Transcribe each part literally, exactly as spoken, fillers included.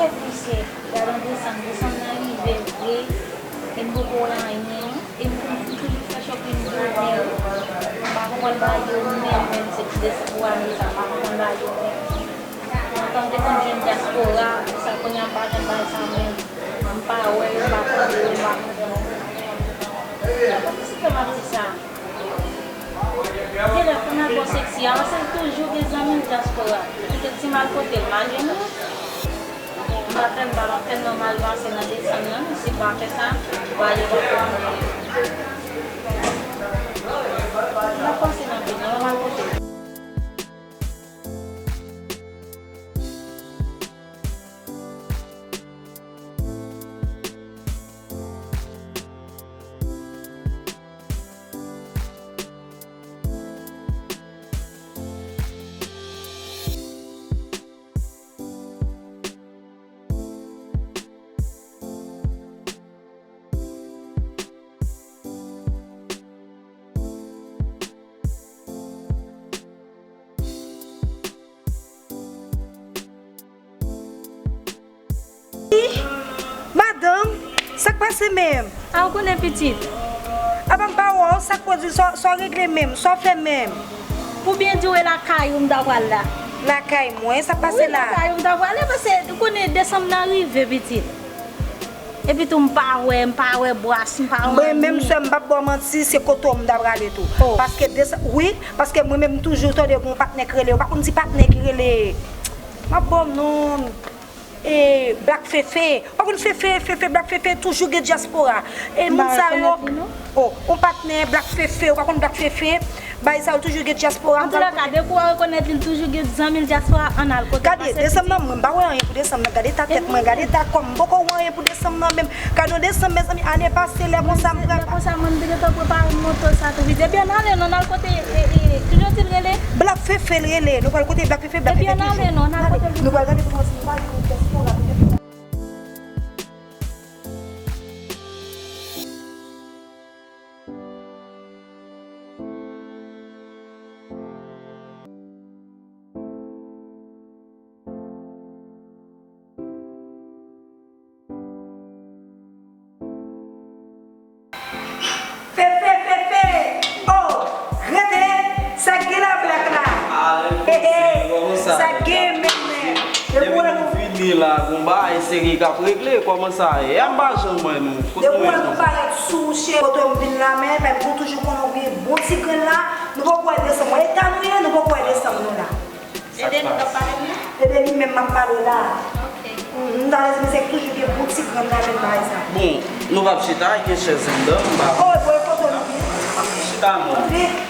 Mesye, gade yon desann, desann nan rive vre, e m poko wè anyen, e m konn toujou fè shopping pou mwen. M pa konprann bagay yo menm, menm se ti desann pou ane sa, m pa konprann bagay yo menm. Lontan m te konn jwenn dyaspora, sa kounye a m pa jwenn bagay sa menm. M pa wè yo, m pa tande yo, m pa konprann. Sa pa posib ke m ap di sa. Genlè fanm nan twò seksi a, paske l toujou gen zanmi l dyaspora. Kite ti m al kote l, m al jwenn li. M pa fè, m pa fè nòmal pase nan desann nan, si m pa fè sa, m va ale kote m. M ap pase nan vil nan, m al kote l. Madanm, sa k pase menm? A, ou konnen pitit. Apa m pa wè w, sa k pwodui, sa w, sa w regle menm, sa w fè menm? Pou byen di w, e lakay ou m ta pral la. Lakay mwen, sa k pase la? Wi, lakay ou m ta prale, paske ou konnen desanm nan rive, pitit. Epi tou, m pa wè, m pa wè bwas, m pa wè anyen. Mwen menm, sè m, m p ap ba w manti, se kote w m ta prale tou. Oh. Paske desanm, wi, paske mwen menm, m toujou tande gen yon patnè k rele, ou pa konn ti patnè ki rele, m ap ba w non. E, Black Fefe. Ou pa konn Fefe, Fefe, Black Fefe, toujou gen dyaspora. E moun sa yo, oh, yon patnè, Black Fefe, ou pa konn Black Fefe, bay sa yo toujou gen dyaspora. Antoulèka, depi w rekonèt li, l toujou gen zanmi l dyaspora, ann al kote l. Gade, desanm nan, mwen, m pa wè anyen pou desanm nan. Gade ta tèt mwen, gade ta kò m, m poko wè anyen pou desanm nan menm. Gade yon desanm, mezanmi, ane pase, lè konsa, m pral. Lè konsa, mwen, m te gentan prepare moto sa tou vit. Ebyen, ann ale non, n al kote, e, e, kijan ti l rele? Black Fefe l rele. Nou pral kote Black Fefe, Black Fefe toujou. Ebyen, ann ale non, n al kote l. Nou pral gade pou nou si nou pa jwenn yon kèsyon rapid. Fefe, Fefe! Oh! Rete! Sa k gen la, Black la? He, he! Sa k gen menm, menm? Depi w vini la, gon bagay serye k ap regle. Kòman sa ye? A m pa janm wè nou. Depi w wè nou parèt sou ou, cheri, kote w vin la, men, men, ou toujou konnen w gen bon ti grenn la. Nou poko wè desanm. Eta nou ye, nou poko wè desanm nou la. E de nou k ap pale m nan? E de li menm m ap pale la. Ok. Mhm, m ta renmen se toujou gen bon ti grenn nan menm bagay sa. Bon, nou p ap chita, gen chèz anndan, m pa. Oh, bon, e kote nou vini? Chita non.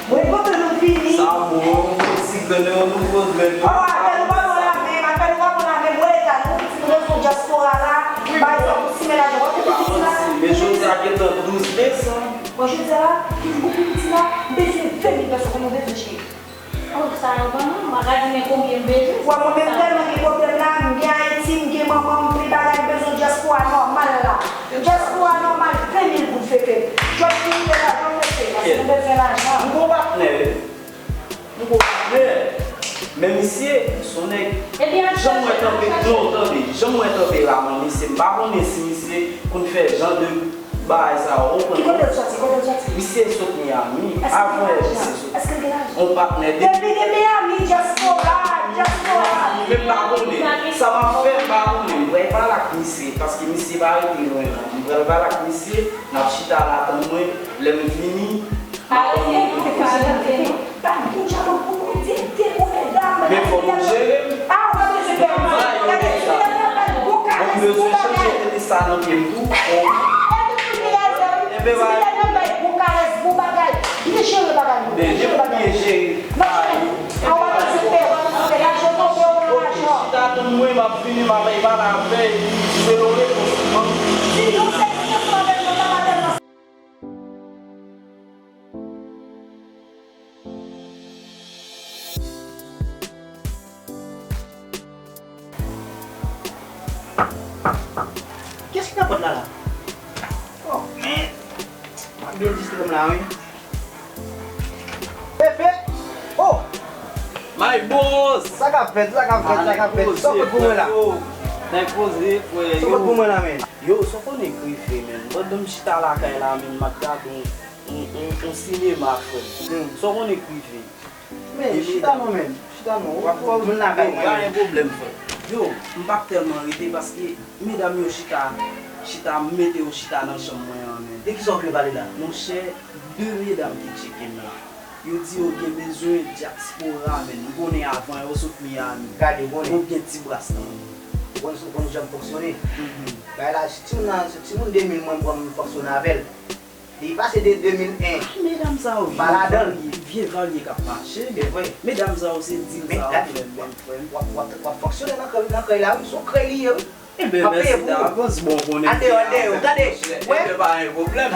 Bon, e kote nou vini? Sa bon, bon ti grenn yo, nouvo grenn yo. Oh, apèn ou pa pran la menm, apèn ou pa pran la menm, wè eta nou, pitit nou, nou dyaspora la, bay sa pou simen lajan, w ap fè pitit la. Men jodi a gentan douz desanm. Bon, jodi a la, ki jou pou pitit la, m bezwen ven mil pèsòn, konbyen w bezwen, cheri? Oh, sa yo ban mwen, m pa ka di men konbyen m bezwen. Wè, mwen menm tèlman gen pwoblèm la, m gen Ayiti, m gen manman m, m gen bagay, m bezwen dyaspora nòmal la. Dyaspora nòmal, ven mil goud Fefe. Jòj ki rive la, jan Fefe, paske m bezwen lajan. M gon patnè, wi. M gon patnè. Men misye, se yon nèg, jan mwen kanpe, non, tande, jan mwen kanpe la, mwen, misye, m pa konnen si misye konn fè jan de bagay sa yo, ou konprann? Ki kote l soti? Kote l soti? Misye sot Miami. Èske l gen lajan? Avan yè misye soti. Èske l gen lajan? On patnè de. Depi de Miami, dyaspora, dyaspora. Mwen menm pa konnen. Sa m ap fè, m pa konnen. M pral pale ak misye, paske misye pa rete lwen non. M pral pale ak misye, n ap chita la, tann mwen. Lè m vini, m ap ban nou tout konsèy. Pa gen djab pou Bondye ede ou, medam. Men fò nou jere m. Ah, ou pa bezwen pè. Gade, si medam nan bay bon karès, bon bagay. Bon, m bezwen chanje tete sa nan pye m tou. Bon. Enben, si medam nan bay bon karès, bon bagay, byen jere bagay nou. Byen jere bagay. Byen jere. Ah, ou pa bezwen pè, ou pa bezwen pè. Lajan tonbe, ou nan lajan. Ok, chita tann mwen, m ap vini, m ap pale avè l. Selon repons li ban m. Si nou se yon sèl avèk mwen, sa pa tèlman. Kiyès ki nan pòt la la? Oh, men. M ap byen distwè m la, wi. Pepe! Oh! My boss! Sa k ap fèt, sa k ap fèt, sa k ap fèt? Sa w pot pou mwen la? Nèg poze, frè, yo. Sou kont pou mwen la, men. Yo, sa w konnen k rive, men. Pandan m chita lakay la, men, m ap gade yon, yon, yon, yon sinema, frè. Hmm. Sa w konnen k rive. Men, chita non, men. Chita non. W ap fè moun lakay mwen. Pa gen pwoblèm, frè. Yo, m p ap tèlman rete paske medam yo chita, chita, m mete yo chita nan chanm mwen an, men. De kisa w vle pale la? Monchè, de medam ki tcheke m la. Yo di yo gen bezwen dyaspora, men. M konnen avan yo sot Miami. Gade, w konnen. Yo gen ti bras nan men. Ou konn, ou konn jan m fonksyone. Mhm. Bagay la, se timoun nan, se timoun de mil mwen m pran m fonksyone avè l. Li pase de de mil en. Ah, medam sa yo, pa vye ladan l. Vye valye, vye valye k ap mache. Se vre. Medam sa yo, se dil sa yo, frè m, frè m. W ap, w ap, w ap fonksyone nan krèy, nan krèy la, wi. Se yon krèy li ye, wi. Enben, mèsi davans, bon, konnen. Al deyò, al deyò, gade. Enben, pa gen pwoblèm.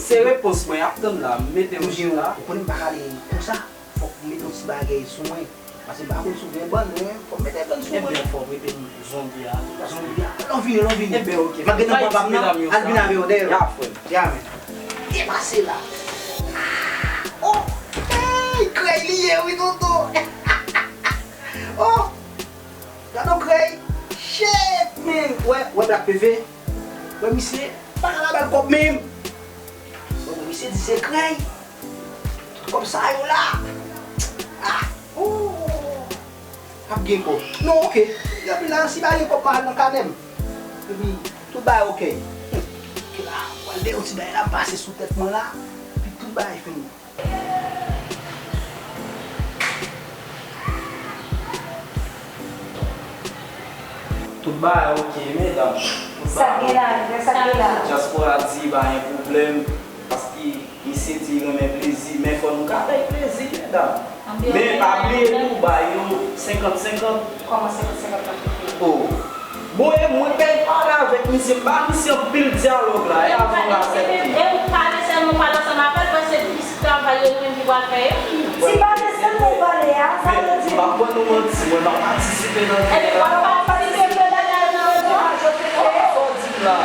Se repons mwen ap tann la, m mete w chita. Ou konnen m pa ka ale konsa. Fòk ou mete yon ti bagay sou mwen. Paske m pa konn si w gen bann, men fò w mete bann sou mwen. Ebyen, fò w mete m zonbi a tou. Zonbi a. Lè w vini, lè w vini. Ebyen, oke. M ap gen nan pòt la, al vin avè w dèyè. Ya, frè m. Ya, men. Depase la. Ah, oh, hey, krèy li ye, wi, tonton. Oh, gade yon krèy. Shit, man. Wè, wè, Black Pepe. Wè, misye pa ka ba l kòb menm. Bon, misye di se krèy. Tout kòb sa yo la. Ah, oh. Ap gen kòb. Non, oke. Depi la, si pa gen kòb, m al nan kanè m. Epi, tout bagay oke. Oke la, pral de yon ti bagay la, m pase sou tèt mwen la. Epi tout bagay fini. Tout bagay oke, medam. Tout bagay oke. Sa k gen la, men, sa k gen la. Dyaspora di pa gen pwoblèm, paske misye di li renmen plezi, men fò nou ka bay plezi, medam. Men pa bliye tou, ba yo senkant senkant. Kòman senkant senkant nan kote? Oh. Bon, e mwen k pale avèk misye, m ba misye anpil dyalòg la, e avan l aksepte. E ou pale sèlman, ou pale ansanm avè l, paske se travay yo li menm ki pral fè yo. Ti pale sèlman ou pale a, sa vle di. M ap ban nou manti, mwen pa patisipe nan dil la. Epi w ap patisipe nan dil la. Sa w di m la.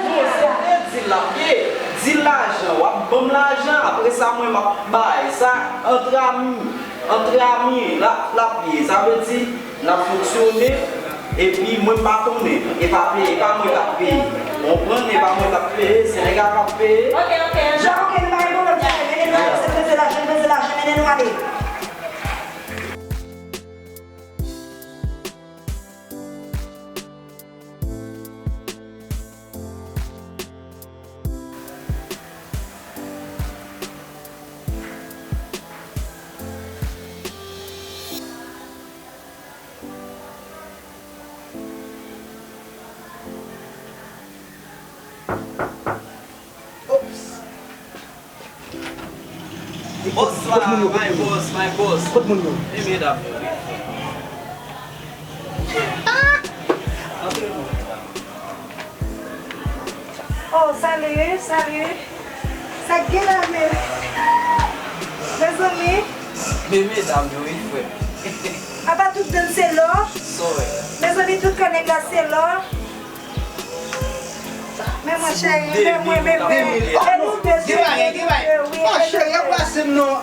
Non, se vre dil la m ye. Dil lajan, w ap ban m lajan, apre sa mwen m ap bay. Sa, antre ami, antre ami, l ap, l ap ye. Sa vle di, n ap fonksyone, epi mwen m pa konnen. E pa peye, e pa mwen k ap peye. Konprann, e pa mwen k ap peye, se nèg la k ap peye. Oke, oke. Jan, oke, nou pa gen pwoblèm, sa, mennen nou ale, se bezwen lajan, bezwen lajan, mennen nou ale. Ops. Boss la, my boss, my boss. Kot moun yo? E medam yo. Antre nou. Oh, salut, salut. Sa k gen la menm? Mezanmi. Men medam yo, wi, frè. Apa tout dan se lò? Sa w wè? Mezanmi, tout kò nèg la se lò. Men mwen, cheri, men mwen, men mwen. Gen bagay, gen bagay. Oh, cheri, ap pase m non.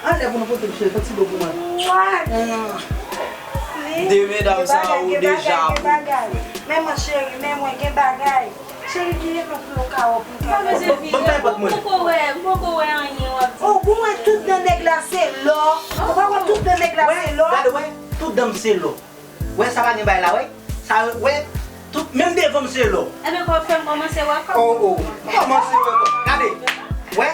Anlè pou nou pote m, cheri, fè ti do pou mwen. What? De medam sa yo deja pou. Men mwen, cheri, men mwen, gen bagay. Cheri, ki reponn pou yo ka wè pou m ka wè. Ban m fè pòt mwen. M poko wè, m poko wè anyen w ap di. Oh, pou mwen, tout dan nèg la se lò. Ou pa wè tout dan nèg la se lò? Gade, wè, tout dan m se lò. Wè, sa pa gen bay la, wè. Sa, wè, tout, menm devan m se lò. Enben, kò fè m kòmanse wè kòb. Oh, oh. Kòmanse wè kòb. Gade, wè,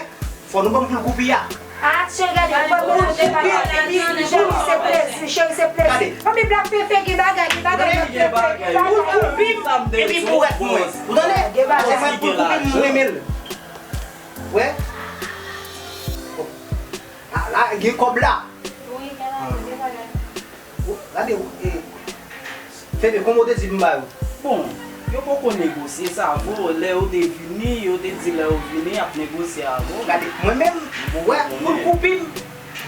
fò nou ban m poul koupi a. Ah, cheri, gade, ou pa pou nou koupi, epi cheri se plezi, cheri se plezi. Gade. Anpi Black Pepe gen bagay, gen bagay, Black Pepe gen bagay. Poul koupi m, epi bourèt mwen. Ou tande? Gen bagay. Se mwen poul koupi m, mwen renmen l. Wè. Ah, la, gen kòb la. Wi, gen la, gen bagay. Gade, e, Febe, kòman w te di m ba yo? Bon, yo poko negosye sa avè w. Lè yo te vini, yo te di lè yo vini, y ap negosye avè w. Gade, mwen menm, wè, poul koupi m,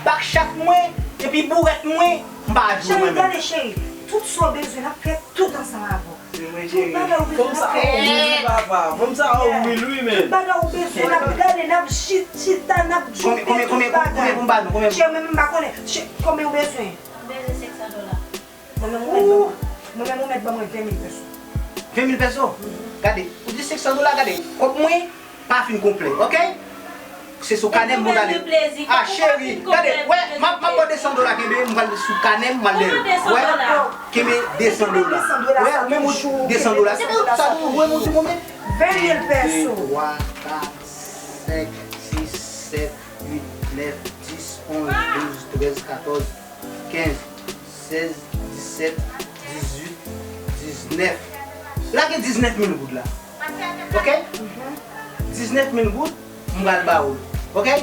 bak chat mwen, epi bourèt mwen, m pa jwe mwen menm. Cheri, gade, cheri, tout sa w bezwen, n ap fè tout ansanm avè w. Tout bagay ou bezwen, n ap fè. Fanm sa, oh, wi, papa. Fanm sa, oh, wi, wi, men. Tout bagay ou bezwen, n ap gade, n ap chita, n ap jwe tout bagay. Konbyen, konbyen, konbyen pou m ba nou? Konbyen? Cheri, mwen menm m pa konnen. Konbyen ou bezwen? M bezwen senk san dola. Mwen menm mwen menm. Mwen menm, ou mèt ban mwen ven mil peso. Ven mil peso? Gade, ou di senk san dola, gade, kòb mwen pa fin konplè, oke? Se sou kanè m pou gade. Ah, cheri, gade, wè, m ap, m ap ba w de san dola, kenbe, m pral sou kanè m, m pral dèyè. Wè, kenbe de san dola. Wè, ou menm ou de san dola. Sa tou, wè, mon ti momen. Ven mil peso. De, twa, kat, senk, sis, sèt, uit, nèf, dis, onz, douz, trèz, katòz, kenz, sèz, disèt, dizuit, diznèf. Lage diznèf mil goud la. Oke? Diznèf mil goud, m pral ba ou l. Oke?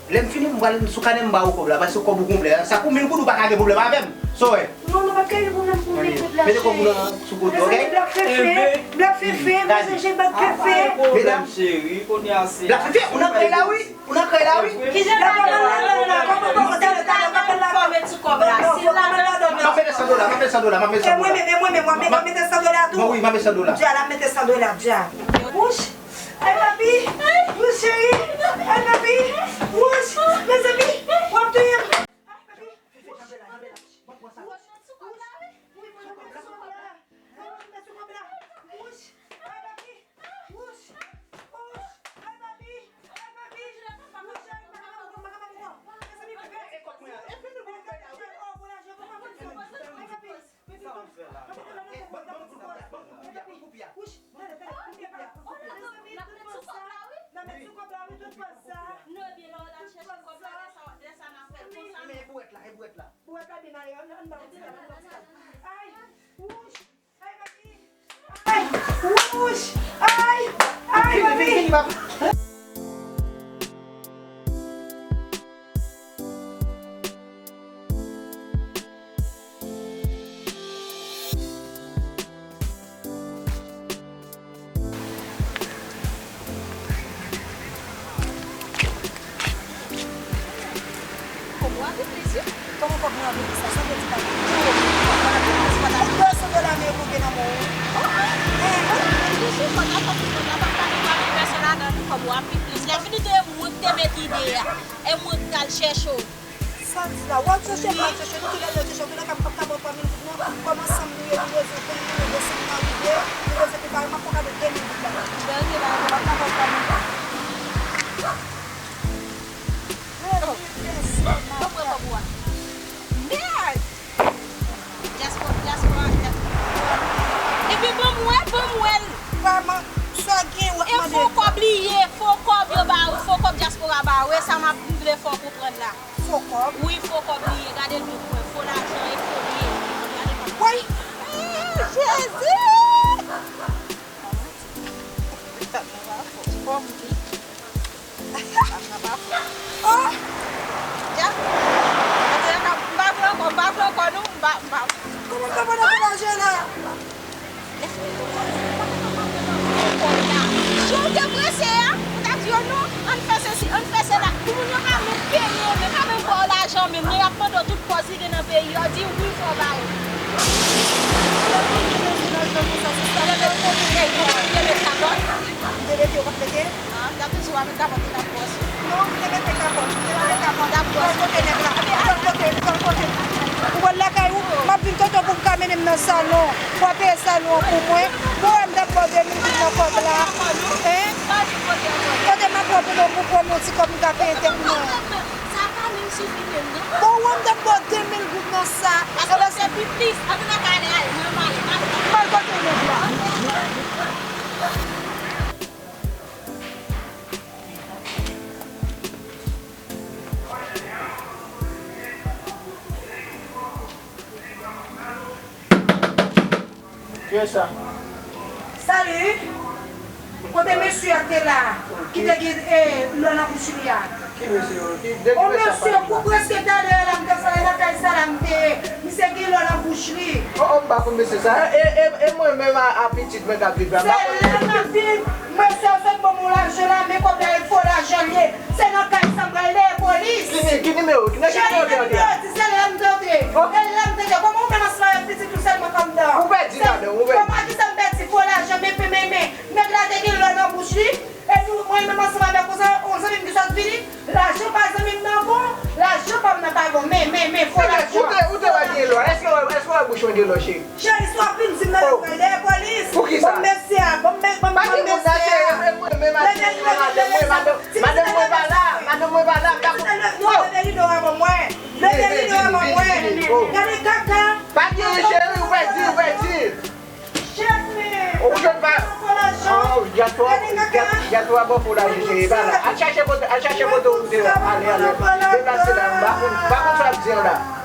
Lè m fini, m pral sou kanè m ba ou kòb la, paske kòb ou konplè. Sa pou mil goud, ou pa ka gen pwoblèm avè m. Sa w wè? Non, nou pa ka gen pwoblèm pou mil goud la, cheri. Mete kòb ou nan sou kote, oke? Mezanmi, blak fefe, blak fefe, mezanmi, blak fefe. Medam, cheri, kounye a se blak fefe, ou nan kay la, wi. Ou nan kay la, wi. Kijan l ladan la, ladan la, kòman, kòman, talè, talè, talè, talè, fò met sou kòb la. Si l ladan, m ap mete san dola, m ap mete san dola, m ap mete san dola. E mwen menm, e mwen menm, w ap mete san dola tou? Bon, wi, m ap mete san dola. Dja, l ap mete san dola, dja. Wouch! Ay, papi! Wouch, cheri! Ay, papi! Wouch! Mezanmi! W ap touye m! Ay, papi! Wouch! Wouch! Wouch! Wouch! Ay, papi! Wouch! Wouch! Ay, papi! Ay, papi! Wouch! Ay, papi! Mezanmi, bebe! Ay, papi! Sa w ap fè la? Ban m, ban m koupya, ban m koupya, ban m koupya. Wouch! Tande, tande, koupya, koupya. Mezanmi, tout pòz sa, n ap met sou kòb la, wi, tout pòz sa. Non, ebyen, lè w al chèche kòb la, lè sa, lè sa n ap fè l konsa. Men, e bwèt la, e bwèt la. Bwèt la byen ale, ann, ann ba w ti kal, ann ba w ti kal. Ay, wouch! Ay, papi! Ay, wouch! Ay, ay, papi! Kòb ou a pi plis, wi. Kòman kòb mwen a pi plis la? Sa vle di pa gen. Ou de san dola men yo konte nan men w. Oh, oh. Ehe. Ou toujou konn ap konn konn ap ap pale pa gen pèsonn ladan nou, kòb ou a pi plis. Lè fini de mwen k te met ide a. E mwen k t al chèche w. Sa l di la, w al chèche, m al chèche, nou tou lè nou chèche, tou lè ka m p ap ka ba w twa mil goud non, kòm ansanm nou ye, nou bezwen pou nou, nou bezwen nou rive, nou bezwen prepare, m ap fè w kado de mil goud la. Bèl de bagay, m ap ka ba w twa mil goud. Mwen, mwen pran kòb ou a. Mèd! Dyaspora, dyaspora, dyaspora. Epi ban m wè l, ban m wè l. Vrèman, sa w gen, w ap mande. E fo kòb li ye, fo kòb yo ba ou, fo kòb dyaspora ba ou, e sa m ap, m vle fè w konprann la. Fo kòb? Wi, fo kòb li ye. Gade l byen pou wè. Fo lajan e fo li ye. Gade pa. Woy! Jezi! Sa nan pa fò. Fò m di. Sa nan pa fò. Oh! Dja. M pa vle ankò, m pa vle ankò, non. M pa, m pa. Kòman m ta pran nan fo lajan la? Jan w te prese a, ou ta di yo non, ann fè sesi, ann fè sela. Pou moun yo pa menm peye, men pa menm ba w lajan menm non, y ap mande w tout pòz li gen nan peyi a, w di wi fò w ba yo. Ou te mete kapòt? M te mete, ou pa t mete? Ah, m ta toujou ap met kapòt, m t ap bwòs. Non, m te mete kapòt, m te mete kapòt. M t ap bwòs. Ou pral kote nèg la? Ou pral kote? Ou pral kote? Ou pral lakay ou? M ap vin kote w pou m ka mennen m nan salon. W a peye salon an pou mwen. Bon, wè m t ap ba w de mil goud nan kòb la. Hein? Kote m ap pran pou mwen, pou pran yon ti kòb m ka peye tèt mwen? Bon, wè m t ap ba w de mil goud nan sa. Paske se pi plis. Ann ale, ale, ale, ale. M pral kote nèg la. Kiyès sa? Salut! Kote mesye a te la, ki te gen, eh, lò nan bouch li a? Ki mesye yo? Ki, de ki mesye ap pale la? On mesye kou prèske talè a la, m te sale nan kay sa la, m te, misye gen lò nan bouch li. Oh, oh, m pa konn mesye sa. E, e, e mwen menm a, a pitit mwen k ap viv la, m pa konn. Se la m ap viv. Mesye a sot ban m yon lajan la, men kòb la e fo lajan l ye. Se nan kay sa m pral dèyè polis. Ki ni-, ki nimewo? Ki, nan ki nimewo w te antre a? Cheri, nimewo di, se la m te antre. Ok. E la m te antre. Kòman ou menm ansanm avèk pitit ou sèlman k anndan? Ou pèdi ladan, ou pèdi. Kòman ki sa m pèdi? Fo lajan, men, men, men, men. Nèg la te gen lò nan bouch li. Epi mwen menm ansanm avèk yon zanmi m ki sot vini, lajan pa zanmi m nan bon, lajan pa m nan pa bon. Men, men, men, fo lajan. Ou te, ou te wè l gen lò. Èske w wè, èske w wè bouch? Chwen de lò, cheri. Cheri, si w ap vin di m nan yo pral dèyè polis. Poukisa? Bon, mesye a, bon, men, bon, bon, mesye a. Pa gen moun nan, cheri, mwen, mwen, mwen, madanm mwen, madanm mwen pa la, madanm mwen pa la, m pa konn. Non, leve rido a ban mwen. Leve rido a ban mwen. Gade kaka. Pa gen, cheri, ou pèdi, ou pèdi. Ou jwenn pa. Oh, gato, gato a bò pou la, cheri, pa la. Al chache kote, al chache kote ou te ale, ale. Deplase la, m pa konn, m pa konn sa ap di an la.